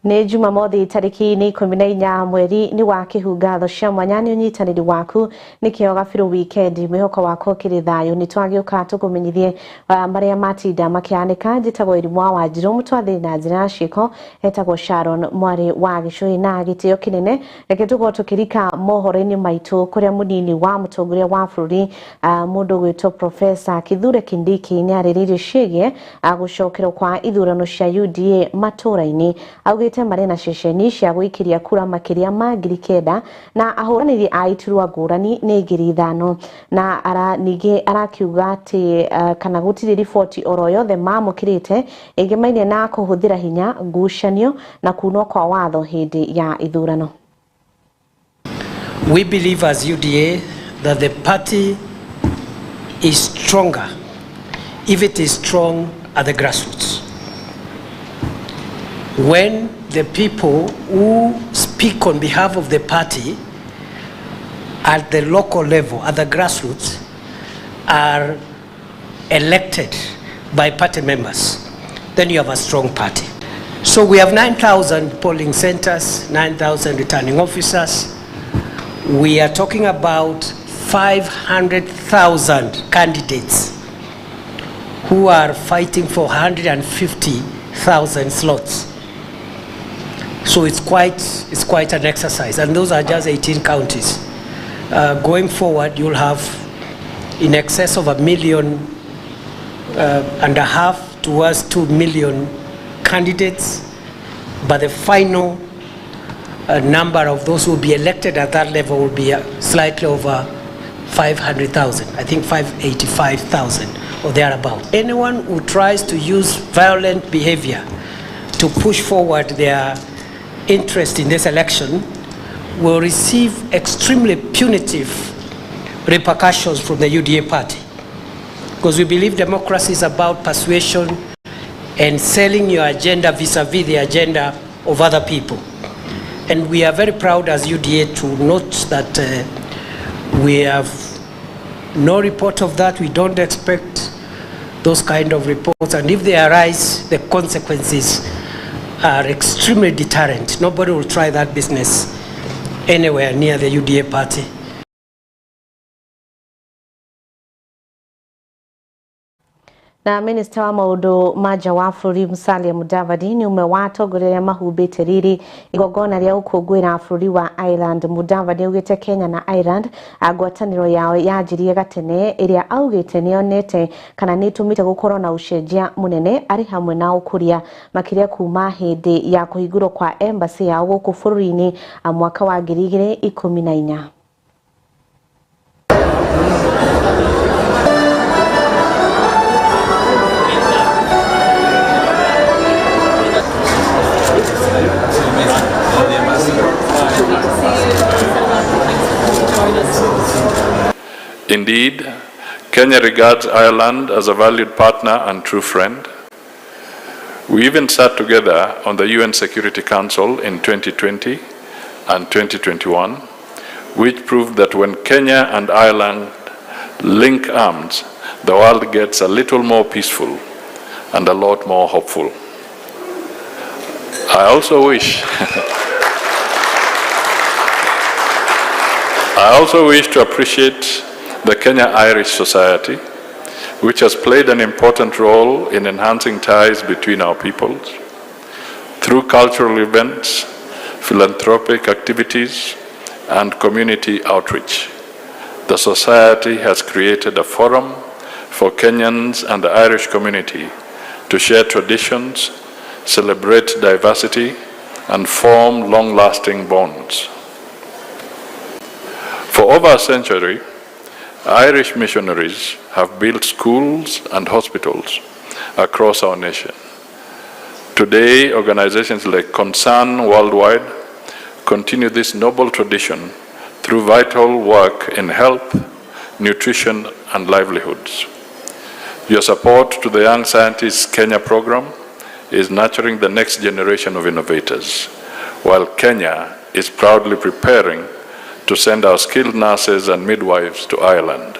Nĩ Jumamothi tarĩki nĩ 14 mweri nĩ wa kĩhungatho cia mwanya nĩ ũnyitanĩri waku nĩkĩo gabirũ weekend mwĩhoko wakwa ũkĩrĩ thayũ nĩ twagĩũka tũkũmenyithie marĩa matinda makĩhanĩka. Njĩtagwo Irimũ wa Wanjirũ mũtwathĩri na njĩra ya ciĩko etagwo Sharon mwarĩ wa Gĩcũhĩ na gĩtĩo kĩnene reke tũkorwo tũkĩrika mohoro-inĩ maitũ kũrĩa mũnini wa mũtongoria wa bũrũri mũndũ ũgwĩtwo Professor Kithure Kindiki nĩ arĩrĩirie ciĩgiĩ gũcokerwo kwa ithurano cia UDA matũra-inĩ. Augĩte marĩ na ceceni cia gũikĩria kura makĩria ma 9,000 na ahũranĩri a iturwa ngũrani nĩ 5,000 na ningĩ arakiuga atĩ kana gũtirĩ riboti oro yothe mamũkĩrĩte ĩgĩmainie na kũhũthĩra hinya, ngucanio na kunwo kwa watho hĩndĩ ya ithurano. We believe as UDA that the party is stronger if it is strong at the grassroots. When the people who speak on behalf of the party at the local level, at the grassroots, are elected by party members, then you have a strong party. So we have 9,000 polling centers, 9,000 returning officers. We are talking about 500,000 candidates who are fighting for 150,000 slots. So it's quite an exercise, and those are just 18 counties. Going forward, you'll have in excess of 1.5 million towards 2 million candidates, but the final number of those who will be elected at that level will be slightly over 500,000, I think 585,000 or thereabout. Anyone who tries to use violent behavior to push forward their interest in this election will receive extremely punitive repercussions from the UDA party, because we believe democracy is about persuasion and selling your agenda vis-a-vis the agenda of other people. And we are very proud as UDA to note that we have no report of that. We don't expect those kind of reports, and if they arise, the consequences are extremely deterrent. Nobody will try that business anywhere near the UDA party. Na minista wa maundu ma nja wa bũrũri Musalia Mudavadi nĩ ũmwe wa atongoria arĩa mahumbĩte riri igongona rĩa gũkũngũĩra bũrũri wa Ireland. Mudavadi augĩte Kenya na Ireland ngwatanĩro yao yanjirie gatene ĩrĩa augĩte nĩyonete kana nĩ ĩtũmĩte gũkorwo na ũcenjia mũnene arĩ hamwe na ũkũria makĩria kuma hĩndĩ ya kũhingũrwo kwa embassy yao gũkũ bũrũri-inĩ mwaka wa 2014. Indeed, Kenya regards Ireland as a valued partner and true friend. We even sat together on the UN Security Council in 2020 and 2021, which proved that when Kenya and Ireland link arms, the world gets a little more peaceful and a lot more hopeful. I also wish to appreciate the Kenya Irish Society, which has played an important role in enhancing ties between our peoples through cultural events, philanthropic activities, and community outreach. The society has created a forum for Kenyans and the Irish community to share traditions, celebrate diversity, and form long-lasting bonds. For over a century, Irish missionaries have built schools and hospitals across our nation. Today, organizations like Concern Worldwide continue this noble tradition through vital work in health, nutrition, and livelihoods. Your support to the Young Scientists Kenya program is nurturing the next generation of innovators, while Kenya is proudly preparing to send our skilled nurses and midwives to Ireland,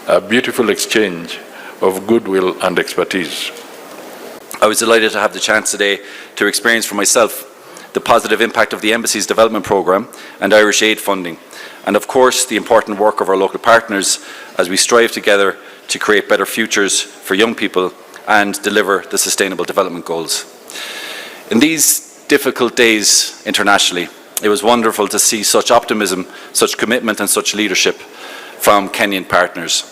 a beautiful exchange of goodwill and expertise. I was delighted to have the chance today to experience for myself the positive impact of the Embassy's development programme and Irish Aid funding, and of course the important work of our local partners as we strive together to create better futures for young people and deliver the Sustainable Development Goals. In these difficult days internationally, it was wonderful to see such optimism, such commitment and such leadership from Kenyan partners.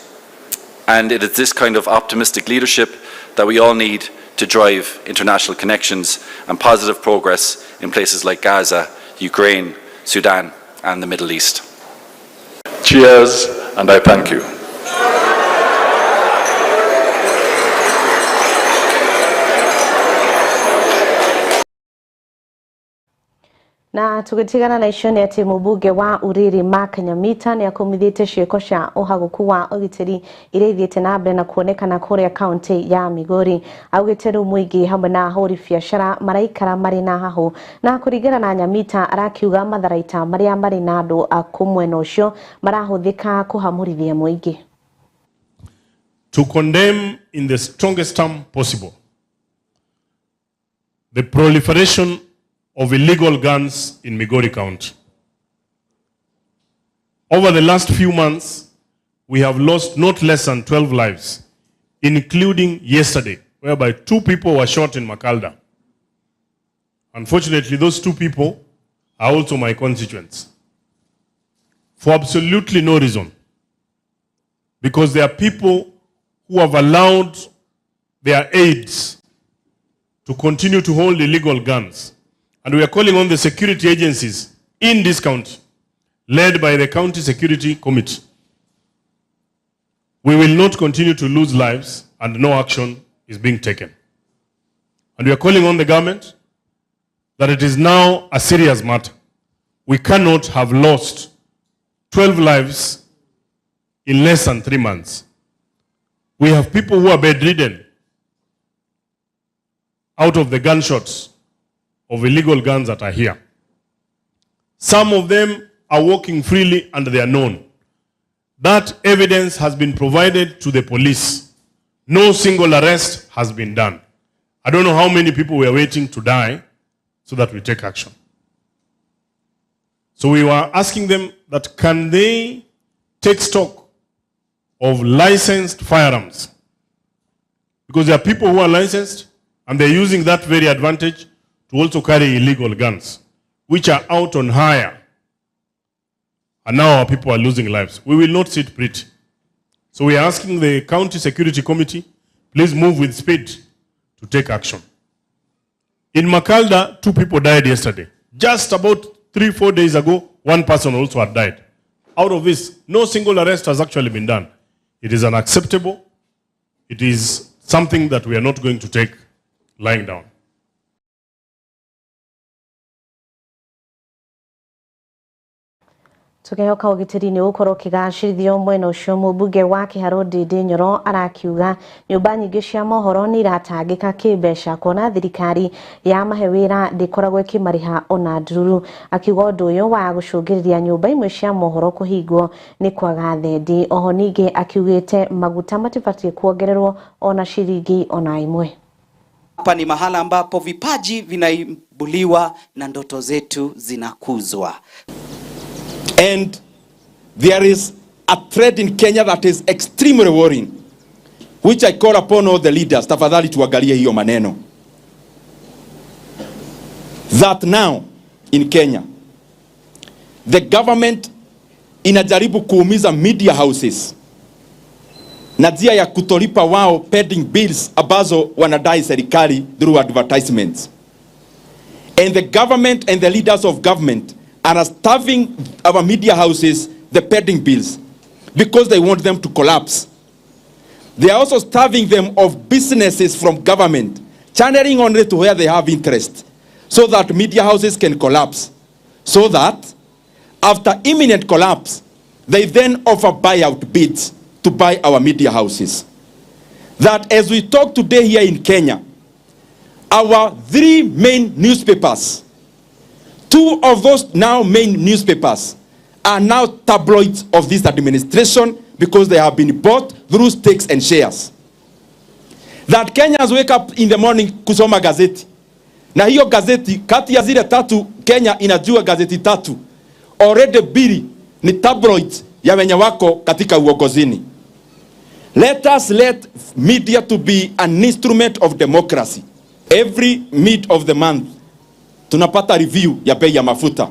And it is this kind of optimistic leadership that we all need to drive international connections and positive progress in places like Gaza, Ukraine, Sudan and the Middle East. Cheers, and I thank you. Na tugitigana na icio nĩ atĩ mũmbunge wa Uriri Mark Nyamita nĩ akomithĩtie ciĩko cia ũhagũku wa ũgitĩri iria ithiĩte na mbere na kuonekana kũrĩa kaunti ya Migori. Augĩte rĩu mũingĩ hamwe na ahũri biacara maraikara marĩ na hahũ, na kũringana na Nyamita arakiuga matharaita marĩa marĩ na andũ a mwena ũcio marahũthĩka kũhamũrithia mũingĩ. To condemn in the strongest term possible the proliferation of illegal guns in Migori County. Over the last few months, we have lost not less than 12 lives, including yesterday, whereby 2 people were shot in Makalda. Unfortunately, those 2 people are also my constituents. For absolutely no reason. Because there are people who have allowed their aides to continue to hold illegal guns. And we are calling on the security agencies in this county, led by the County Security Committee. We will not continue to lose lives and no action is being taken. And we are calling on the government that it is now a serious matter. We cannot have lost 12 lives in less than 3 months. We have people who are bedridden out of the gunshots of illegal guns that are here. Some of them are walking freely and they are known. That evidence has been provided to the police. No single arrest has been done. I don't know how many people we are waiting to die so that we take action. So we were asking them that can they take stock of licensed firearms? Because there are people who are licensed and they're using that very advantage to also carry illegal guns, which are out on hire. And now our people are losing lives. We will not sit pretty. So we are asking the County Security Committee, please move with speed to take action. In Makalda, 2 people died yesterday. Just about 3-4 days ago, 1 person also had died. Out of this, no single arrest has actually been done. It is unacceptable. It is something that we are not going to take lying down. Tukihoka ũgitĩri nĩ ũgũkorwo ũkĩgacĩrithio mwena ũcio mũmbunge wa Kĩharũ Ndindi Nyoro arakiuga nyũmba nyingĩ cia mohoro nĩ iratangĩka kĩmbeca kuona thirikari ya mahe wĩra ndĩkoragwo ĩkĩmarĩha ona ndururu. Akiuga ũndũ ũyũ wa gũcũngĩrĩria nyũmba imwe cia mohoro kũhingwo nĩ kwaga thendi. Oho ningĩ akiugĩte maguta matibatiĩ kuongererwo ona ciringi ona ĩmwe. Hapa ni mahala ambapo vipaji vinaibuliwa na ndoto zetu zinakuzwa. And there is a threat in Kenya that is extremely worrying, which I call upon all the leaders, tafadhali tuangalie hiyo maneno. That now in Kenya, the government inajaribu kuumiza media houses na njia ya kutolipa wao pending bills ambazo wanadai serikali through advertisements. And the government and the leaders of government are starving our media houses the pending bills because they want them to collapse. They are also starving them of businesses from government, channeling only to where they have interest, so that media houses can collapse. So that after imminent collapse, they then offer buyout bids to buy our media houses. That as we talk today here in Kenya, our 3 main newspapers, 2 of those now main newspapers are now tabloids of this administration because they have been bought through stakes and shares. That Kenyans wake up in the morning kusoma gazeti. Na hiyo gazeti, kati ya zile tatu, Kenya inajua gazeti tatu, already mbili ni tabloids ya wenye wako katika uongozini. Let us let media to be an instrument of democracy. Every mid of the month tunapata review ya bei ya mafuta,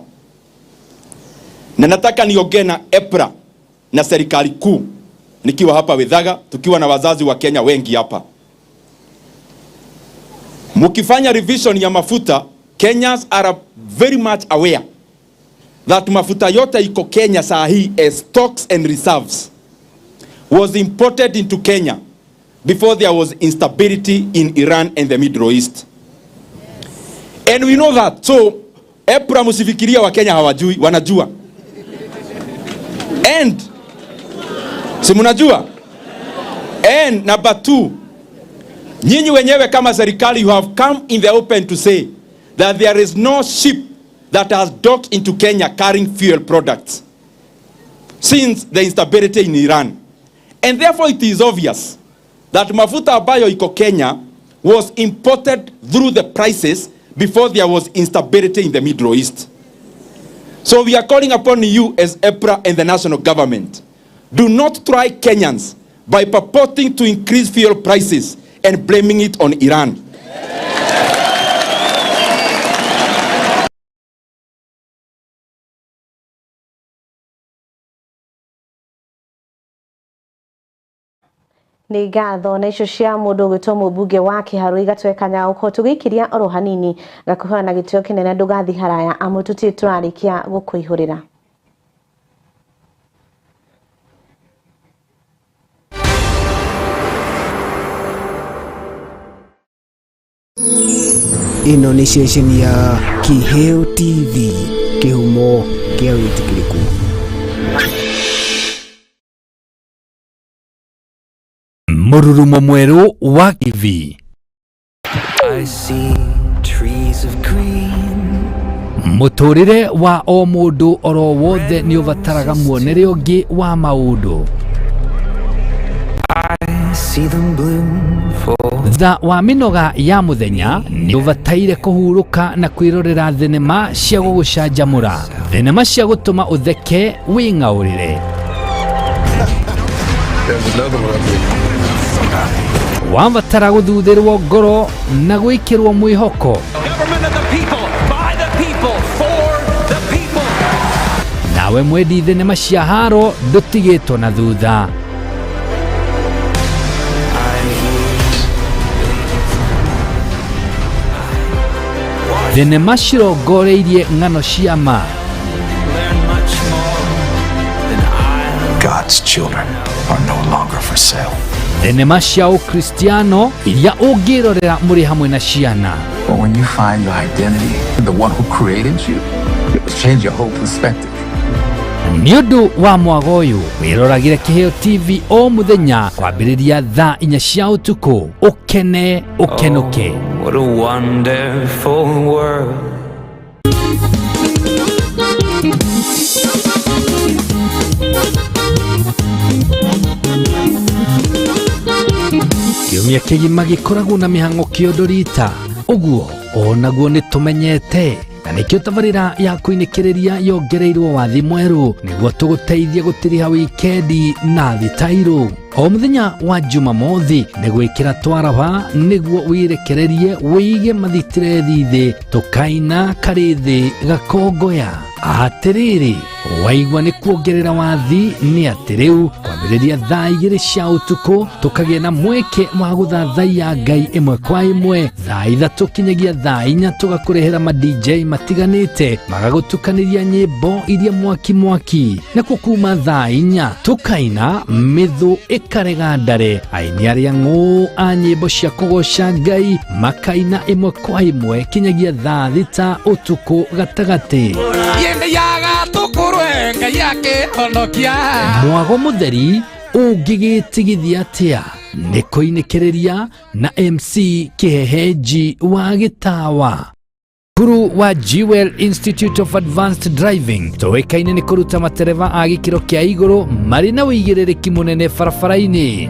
na nataka niongee na EPRA na serikali kuu nikiwa hapa Withaga, tukiwa na wazazi wa Kenya wengi hapa. Mukifanya revision ya mafuta, Kenyans are very much aware that mafuta yote iko Kenya saa hii as stocks and reserves was imported into Kenya before there was instability in Iran and the Middle East. And we know that. So, EPRA msifikiria wa Kenya hawajui, wanajua. And si mnajua? And number two, nyinyi wenyewe kama serikali, you have come in the open to say that there is no ship that has docked into Kenya carrying fuel products since the instability in Iran. And therefore it is obvious that mafuta ambayo iko Kenya was imported through the prices before there was instability in the Middle East. So we are calling upon you as EPRA and the national government. Do not try Kenyans by purporting to increase fuel prices and blaming it on Iran. Nĩ ngatho na icio cia mũndũ ũgwĩtwo mũmbunge wa Kĩharũ igatwekanya gũkorwo tũgĩikiria oro hanini ngakũhoya na gĩtĩo kĩnene ndũgathiĩ haraya amu tũtirĩ tũrarĩkia gũkũihũrĩra. Ĩno nĩ ceceni ya Kĩheo TV, kĩhumo kĩa wĩtĩkĩrĩku. Mũrurumo mwerũ wa TV. I see trees of green. Mũtũrĩre wa o mũndũ oro wothe nĩ ũbataraga muonere ũngĩ wa maũndũ. I see them bloom for Thutha wa mĩnoga ya mũthenya nĩ ũbataire kũhurũka na kwĩrorera thenema cia gũgũcanjamũra, thenema cia gũtũma ũtheke wĩng'aũrĩre. Wabatara gũthuthĩrwo ngoro na gwĩkĩrwo mwĩhoko, nawe mwendi thenema cia haro ndũtigĩtwo na thutha. Thenema cirongoreirie ng'ano cia ma. God's children are no longer for sale. Thenema cia ũkristiano iria ũngĩrorera mũrĩ hamwe na ciana. But when you find your identity in the one who created you, it will change your whole perspective. Nĩ ũndũ wa mwago ũyũ wĩroragĩre Kĩheo TV o mũthenya kwambĩrĩria thaa 4 cia ũtukũ, ũkene ũkenũke. Oh, what a wonderful world. Kiumia kĩgima gĩkoragwo na mĩhang'o kĩondo rita ũguo onaguo nĩ tũmenyete, na nĩkĩo tabarĩra ya kũinĩkĩrĩria yongereirwo wathi mwerũ nĩguo tũgũteithie gũtiriha wikendi na thitairũ. O mũthenya wa Jumamothi nĩ gwĩkĩra twaraba nĩguo wĩrekererie wĩige mathitirethi thĩ tũkaina karĩ thĩ gakongoya. Atĩrĩrĩ, waigua nĩ kuongerera wathi nĩ atĩ rĩu kwambĩrĩria thaa 2 cia ũtukũ tũkagĩa na mweke wa gũthathaiya Ngai ĩmwe kwa ĩmwe, thaa 3 kinyagia thaa 4 tũgakũrehera ma DJ matiganĩte magagũtukanĩria nyĩmbo iria mwaki mwaki, nakuo kuma thaa 4 tũkaina mĩthũ ĩkarega ndare, aini arĩa ng'ũ a nyĩmbo cia kũgoca Ngai makaina ĩmwe kwa ĩmwe kinyagia thaa 6 ũtukũ gatagatĩ. Mwago mũtheri ũngĩgĩtigithia atĩa nĩ kũinĩkĩrĩria na MC Kĩhehenji wa Gĩtawa. Cukuru wa Jewel Institute of Advanced Driving tũĩkaine nĩ kũruta matereba a gĩkĩro kĩa igũrũ marĩ na ũigĩrĩrĩki mũnene barabara-inĩ.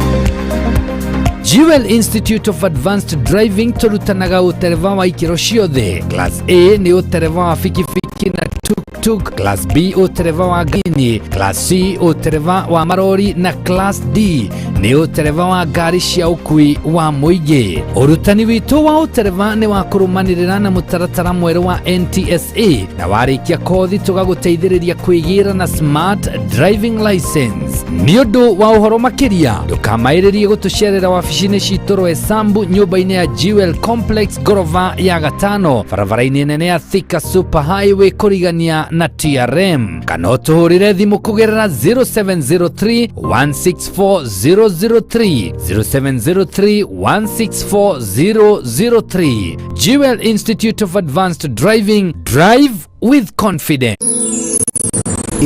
Jewel Institute of Advanced Driving tũrutanaga ũtereba wa ikĩro ciothe. Class A nĩ ũtereba wa bikibiki na tuk-tuk, Class B ũtereba wa ngari, Class C ũtereba wa marori na Class D nĩ ũtereba wa ngari cia ũkui wa mũingĩ. Ũrutani witũ wa ũtereba nĩ wa kũrũmanĩrĩra na mũtaratara mwerũ wa NTSA na warĩkia kothi tũgagũteithĩrĩria kwĩgĩra na smart driving license. Nĩ ũndũ wa ũhoro makĩria ndũkamaĩrĩrie gũtũcerera wabici-inĩ citũ Roysambu nyũmba-inĩ ya Jewel Complex ngorova ya gatano barabara-inĩ nene ya Thika Super Highway kũrigania na TRM, kana ũtũhũrĩre thimũ kũgerera 0703 164 003, 0703 164 003. Jewel Institute of Advanced Driving, drive with confidence.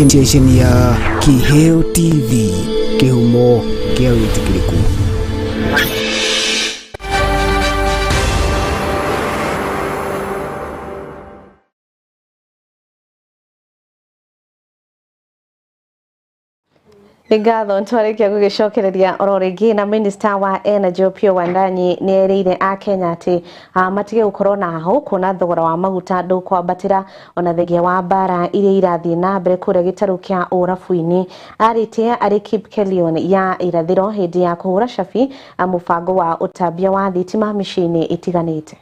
Station ya Kiheo TV, kĩhumo kĩa wĩtĩkĩrĩku. Nĩ ngatho twarĩkia gũgĩcokereria oro rĩngĩ na Minister wa Energy Opiyo Wandayi nĩ erĩire akenya atĩ matige gũkorwo na hau kuona thogora wa maguta ndũkwambatĩra ona thengia wa mbara iria irathiĩ na mbere kũrĩa gĩtarũ kĩa Ũrabu-inĩ. Arĩtie arĩ Kipkelion ya irathĩro hĩndĩ ya kũhũra cabi mũbango wa ũtambia wa thitima mĩciĩ-inĩ ĩtiganĩte.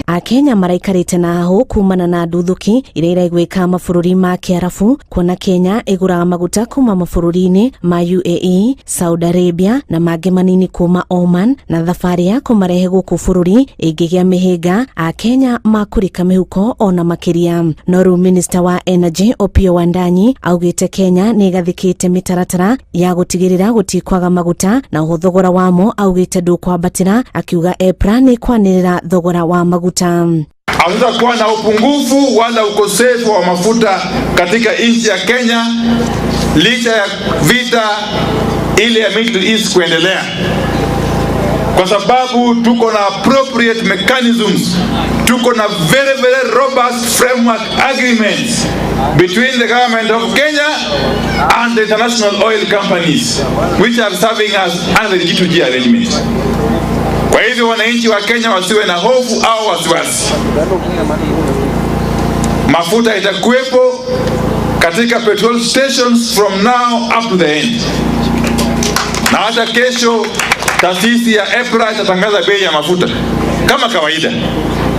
Akenya maraikarĩte na hau kumana na nduthũki iria iraiguĩka mabũrũri ma Kĩarabu kuona Kenya ĩgũraga maguta kuma mabũrũri-inĩ ma UAE, Saudi Arabia na mangĩ manini kuma Oman, na thabarĩ ya kũmarehe gũkũ bũrũri ĩngĩgĩa mĩhĩnga Akenya makũrĩka mĩhuko ona makĩria. No rĩu Minister wa Energy Opiyo Wandayi augĩte Kenya nĩ ĩgathĩkĩte mĩtaratara ya gũtigĩrĩra gũtikwaga maguta na oho thogora wamo augĩte ndũkwambatĩra, akiuga EPRA nĩ kwanĩrĩra thogora wa maguta. Hakutakuwa na upungufu wala ukosefu wa mafuta katika nchi ya Kenya licha ya vita ile ya Middle East kuendelea, kwa sababu tuko na appropriate mechanisms, tuko na very very robust framework agreements between the government of Kenya and the international oil companies which are serving us under the G2G arrangement. Kwa hivyo wananchi wa Kenya wasiwe na hofu au wasiwasi. Mafuta itakuwepo katika petrol stations from now up to the end. Na hata kesho taasisi ya EPRA itatangaza bei ya mafuta kama kawaida.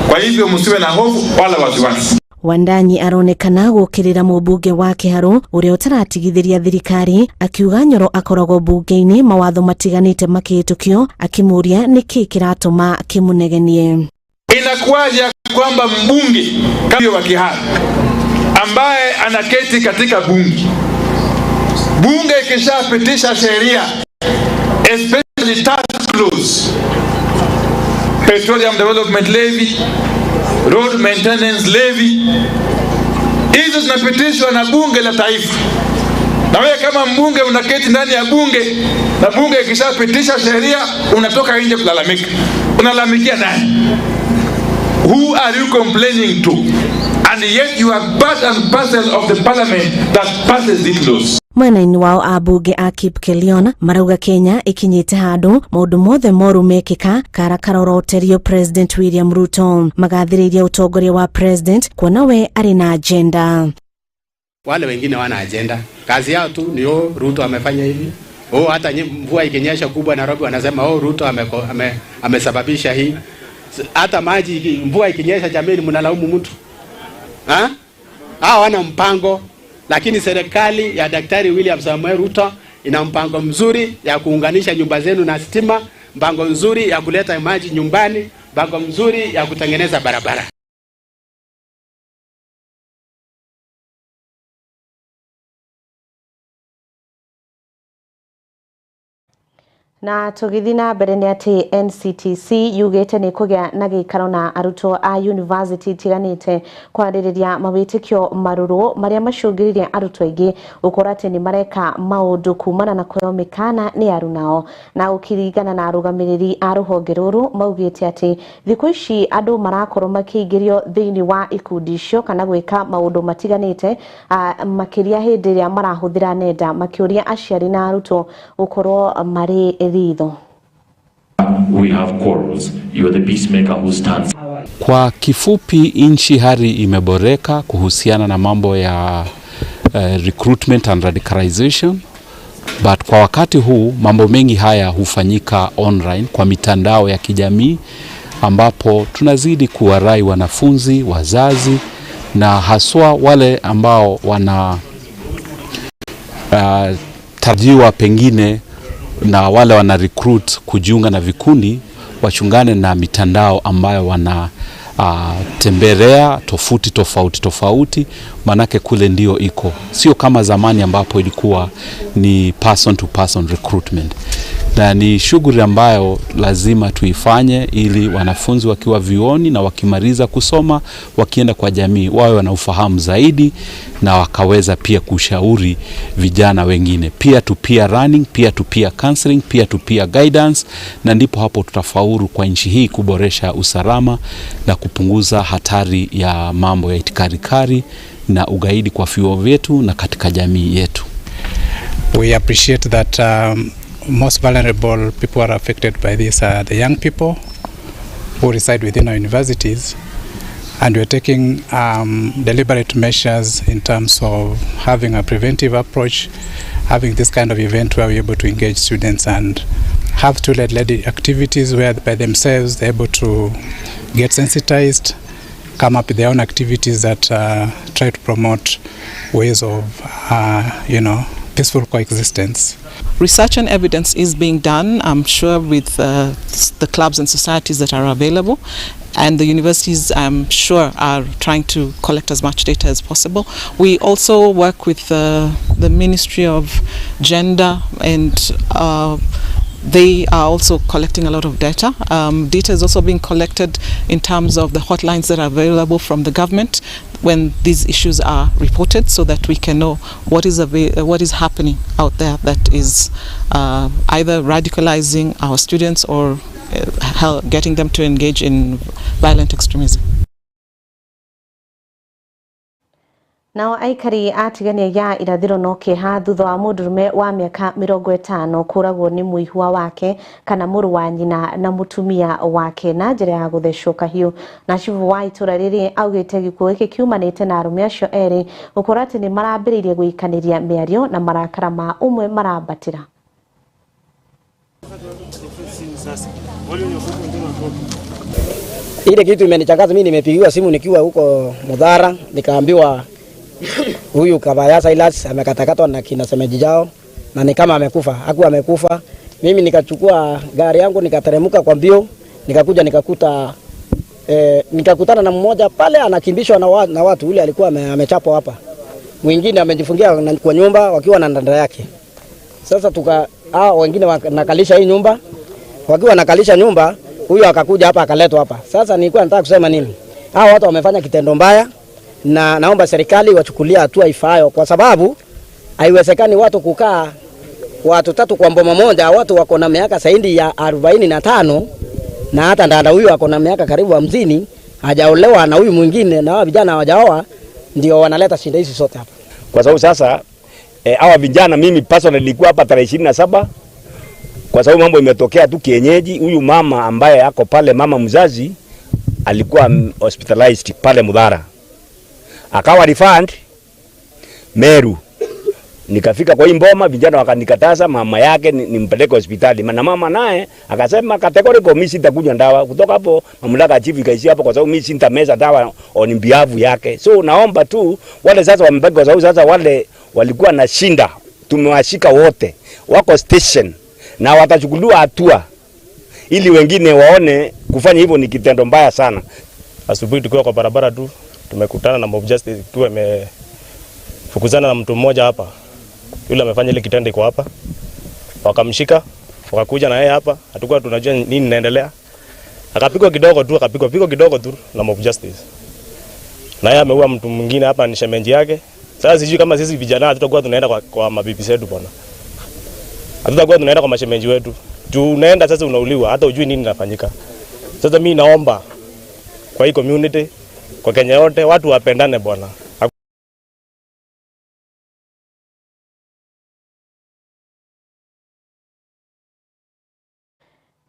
Kwa hivyo msiwe na hofu wala wasiwasi. Wandanyi aronekana gũkĩrĩra mũmbunge wa Kĩharũ ũrĩa ũtaratigithĩria thirikari, akiuga Nyoro akoragwo mbunge-inĩ mawatho matiganĩte makĩhĩtũkio, akĩmũria nĩkĩ kĩratũma kĩmũnegenie. Inakuwaje kwamba mbunge kama wa Kiharu ambaye anaketi katika bunge, bunge ikishapitisha sheria especially tax laws, petroleum development levy, road maintenance levy, hizo zinapitishwa na bunge la taifa, na wewe kama mbunge unaketi ndani ya bunge, na bunge ikishapitisha sheria unatoka nje kulalamika. Unalalamikia nani? Who are you complaining to? And yet you are part and parcel of the parliament that passes these laws. Mwena-inĩ wao ambunge a Kipkelion marauga Kenya ikinyĩte handũ maũndũ mothe moru mekĩka kara karoroterio President William Ruto. Magathĩrĩirie ũtongoria wa President kuona we arĩ na agenda. Wale wengine wana agenda, kazi yao tu ni oh, Ruto amefanya hivi, oh, hata mvua ikinyesha kubwa Nairobi wanasema oh, Ruto amesababisha hii. Hata maji mvua ikinyesha, jameni, mnalaumu mtu ha? Hao wana mpango, lakini serikali ya Daktari William Samoei Ruto ina mpango mzuri ya kuunganisha nyumba zenu na stima, mpango mzuri ya kuleta maji nyumbani, mpango mzuri ya kutengeneza barabara. Na tũgĩthiĩ na mbere nĩ atĩ NCTC yugĩte nĩ kũgĩa na gĩikaro na arutwo a university itiganĩte kwarĩrĩria mawĩtĩkio marũrũ marĩa macũngĩrĩirie arutwo aingĩ gũkorwo atĩ nĩ mareka maũndũ kumana na kũheo mĩkana nĩ arunao. Na gũkĩringana na arũgamĩrĩri a rũhonge rũrũ maugĩte atĩ thikũ ici andũ marakorwo makĩingĩrio thĩinĩ wa ikundi icio kana gwĩka maũndũ matiganĩte, makĩria hĩndĩ ĩrĩa marahũthĩra nenda, makĩũria aciari na arutwo gũkorwo marĩ ritho. We have quarrels. You are the peacemaker who stands. Kwa kifupi, nchi hali imeboreka kuhusiana na mambo ya recruitment and radicalization, but kwa wakati huu mambo mengi haya hufanyika online kwa mitandao ya kijamii, ambapo tunazidi kuwarai wanafunzi, wazazi na haswa wale ambao wana tarajiwa pengine na wale wana recruit kujiunga na vikundi, wachungane na mitandao ambayo wana tembelea tofuti tofauti tofauti, manake kule ndio iko, sio kama zamani ambapo ilikuwa ni person to person recruitment. Na ni shughuli ambayo lazima tuifanye ili wanafunzi wakiwa vyuoni na wakimaliza kusoma wakienda kwa jamii wawe wana ufahamu zaidi na wakaweza pia kushauri vijana wengine. Peer to peer learning, peer to peer counseling, peer to peer guidance, na ndipo hapo tutafaulu kwa nchi hii kuboresha usalama na kupunguza hatari ya mambo ya itikadi kali na ugaidi kwa vyuo vyetu na katika jamii yetu. We appreciate that most vulnerable people are affected by this are the young people who reside within our universities, and we're taking deliberate measures in terms of having a preventive approach, having this kind of event where we're able to engage students and have student-led activities where by themselves they're able to get sensitized, come up with their own activities that try to promote ways of peaceful coexistence. Research and evidence is being done, I'm sure, with the clubs and societies that are available, and the universities, I'm sure, are trying to collect as much data as possible. We also work with the Ministry of Gender, and they are also collecting a lot of data. Data is also being collected in terms of the hotlines that are available from the government when these issues are reported, so that we can know what is happening out there that is either radicalizing our students or getting them to engage in violent extremism. Nao aikari a tigania ya irathiro no kĩeha thutha wa mũndũrũme wa mĩaka 50 kũragwo nĩ mũihwa wake kana mũrũ wa nyina na mũtumia wake na njĩra ya gũthecwo kahiũ. Na cibũ wa itũra rĩrĩ augĩte gĩkuũ gĩkĩ kiumanĩte na arũme acio erĩ gũkorwo atĩ nĩ marambĩrĩirie gũikanĩria mĩario na marakara ma ũmwe marambatĩra. Ile kitu imenichangaza mimi, nimepigiwa simu nikiwa huko Mudhara, nikaambiwa huyu Kabaya Silas amekatakatwa na kina semeji jao na ni kama amekufa. Hakuwa amekufa. Mimi nikachukua gari yangu nikateremka kwa mbio, nikakuja nikakuta nikakutana na mmoja pale anakimbishwa na watu, yule alikuwa amechapwa hapa. Mwingine amejifungia kwa nyumba wakiwa na ndanda yake. Sasa wengine wanakalisha hii nyumba. Wakiwa wanakalisha nyumba, huyu akakuja hapa akaletwa hapa. Sasa nilikuwa nataka kusema nini? Hao watu wamefanya kitendo mbaya, na naomba serikali wachukulie hatua ifaayo, kwa sababu haiwezekani watu kukaa watu tatu kwa mboma moja, watu wako na miaka zaidi ya 45 na hata ndanda huyu ako na miaka karibu 50 hajaolewa na huyu mwingine, na hao vijana hawajaoa, ndio wanaleta shida hizi zote hapa. Kwa sababu sasa hawa vijana, mimi personally nilikuwa hapa tarehe 27, kwa sababu mambo imetokea tu kienyeji. Huyu mama ambaye ako pale, mama mzazi, alikuwa hospitalized pale Mudhara, akawa refund Meru. Nikafika kwa hii mboma, vijana wakanikataza mama yake nimpeleke hospitali. Na mama naye akasema categorical, mimi sitakunywa dawa. Kutoka hapo mamlaka chief ikaishia hapo, kwa sababu mimi sitameza dawa on behalf yake. So naomba tu wale sasa wamebaki, kwa sababu sasa wale walikuwa na shinda tumewashika wote, wako station na watachukuliwa hatua ili wengine waone kufanya hivyo ni kitendo mbaya sana. Asubuhi tukiwa kwa barabara tu tumekutana na mob justice ikiwa imefukuzana na mtu mmoja hapa. Yule amefanya ile kitendo iko hapa. Wakamshika, Wakakuja na yeye hapa, hatukuwa tunajua nini inaendelea. Akapigwa kidogo tu, akapigwa pigo kidogo tu na mob justice. Na yeye ameua mtu mwingine hapa, ni shemeji yake. Sasa sijui kama sisi vijana hatutakuwa tunaenda kwa mabibi zetu bwana. Hatutakuwa tunaenda kwa mashemeji wetu. Juu unaenda sasa unauliwa, hata hujui nini inafanyika. Sasa mimi naomba kwa hii community, kwa Kenya yote, watu wapendane bwana.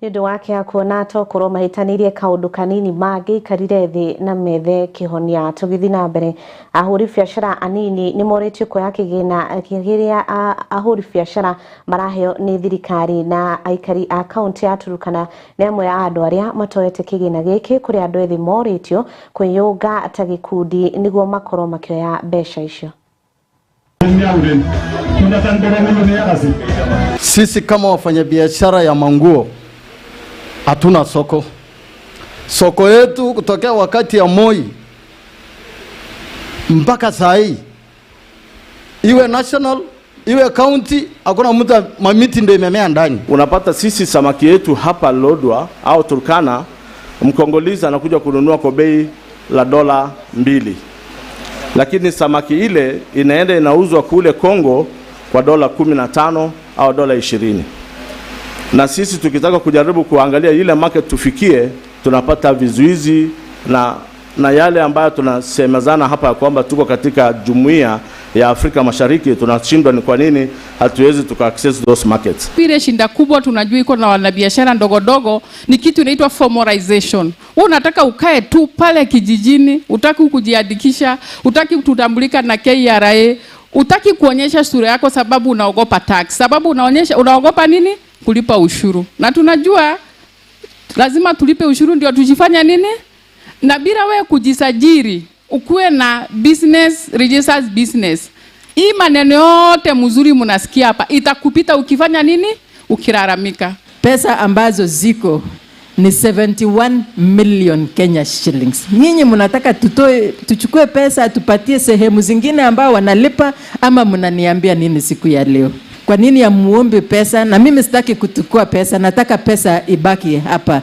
Nĩ ũndũ wake akuona tokorwo mahĩtanĩirie kaũndũ kanini mangĩikarire thĩ na methe kĩhonia. Tũgĩthiĩ na mbere, ahũri biacara anini nĩ morĩtio kuoya kĩgĩna kĩrĩa ahũri biacara maraheo nĩ thirikari, na aikari a kaũntĩ ya Turkana nĩ amwe a andũ arĩa matoete kĩgĩna gĩkĩ, kũrĩa andũ ethĩ morĩtio kwĩyũnga ta gĩkundi nĩguo makorwo makĩoya mbeca icio. Sisi kama wafanyabiashara ya manguo hatuna soko. Soko yetu kutokea wakati ya Moi mpaka saa hii, iwe national iwe county, hakuna mtu, mamiti ndio imemea ndani. Unapata sisi samaki yetu hapa Lodwar au Turkana, Mkongolizi anakuja kununua kwa bei la $2, lakini samaki ile inaenda inauzwa kule Kongo kwa $15 au $20. Na sisi tukitaka kujaribu kuangalia ile market tufikie, tunapata vizuizi na yale ambayo tunasemezana hapa ya kwamba tuko katika jumuiya ya Afrika Mashariki, tunashindwa ni kwa nini hatuwezi tuka access those markets. Ile shinda kubwa tunajua iko na wanabiashara ndogo ndogo ni kitu inaitwa formalization. Wewe unataka ukae tu pale kijijini, utaki kujiandikisha, utaki kutambulika na KRA, utaki kuonyesha sura yako sababu unaogopa tax. Sababu unaonyesha unaogopa nini? Kulipa ushuru. Na tunajua lazima tulipe ushuru ndio tujifanya nini? Na bila wewe kujisajili, ukuwe na business, registered business. Hii maneno yote mzuri mnasikia hapa itakupita ukifanya nini? Ukilalamika. Pesa ambazo ziko ni 71 million Kenya shillings. Nyinyi mnataka tutoe, tuchukue pesa tupatie sehemu zingine ambao wanalipa, ama mnaniambia nini siku ya leo? Kwa nini hamuombi pesa? Na mimi sitaki kuchukua pesa, nataka pesa ibaki hapa.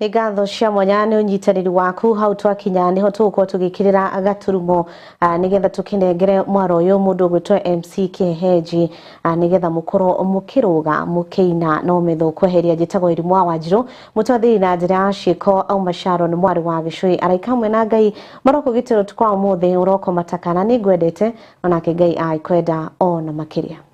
Nĩ ngatho cia mwanya nĩ ũnyitanĩri waku hau twakinya nĩho tũgũkorwo tũgĩkĩrĩra gaturumo nĩgetha tũkĩnengere mwaro ũyũ mũndũ ũgwĩtwo MC Kĩheji nĩgetha mũkorwo mũkĩrũga mũkĩina no metho kweheria. Njĩtagwo Irimũ wa Wanjirũ, mũtwathĩri na njĩra ya ciĩko auma Sharon mwarĩ wa Gĩcũi, araika hamwe na Ngai maroko gĩtĩro tukwa ũmũthĩ ũroko matakana. Nĩ ngwendete onake Ngai agĩkwenda ona makĩria.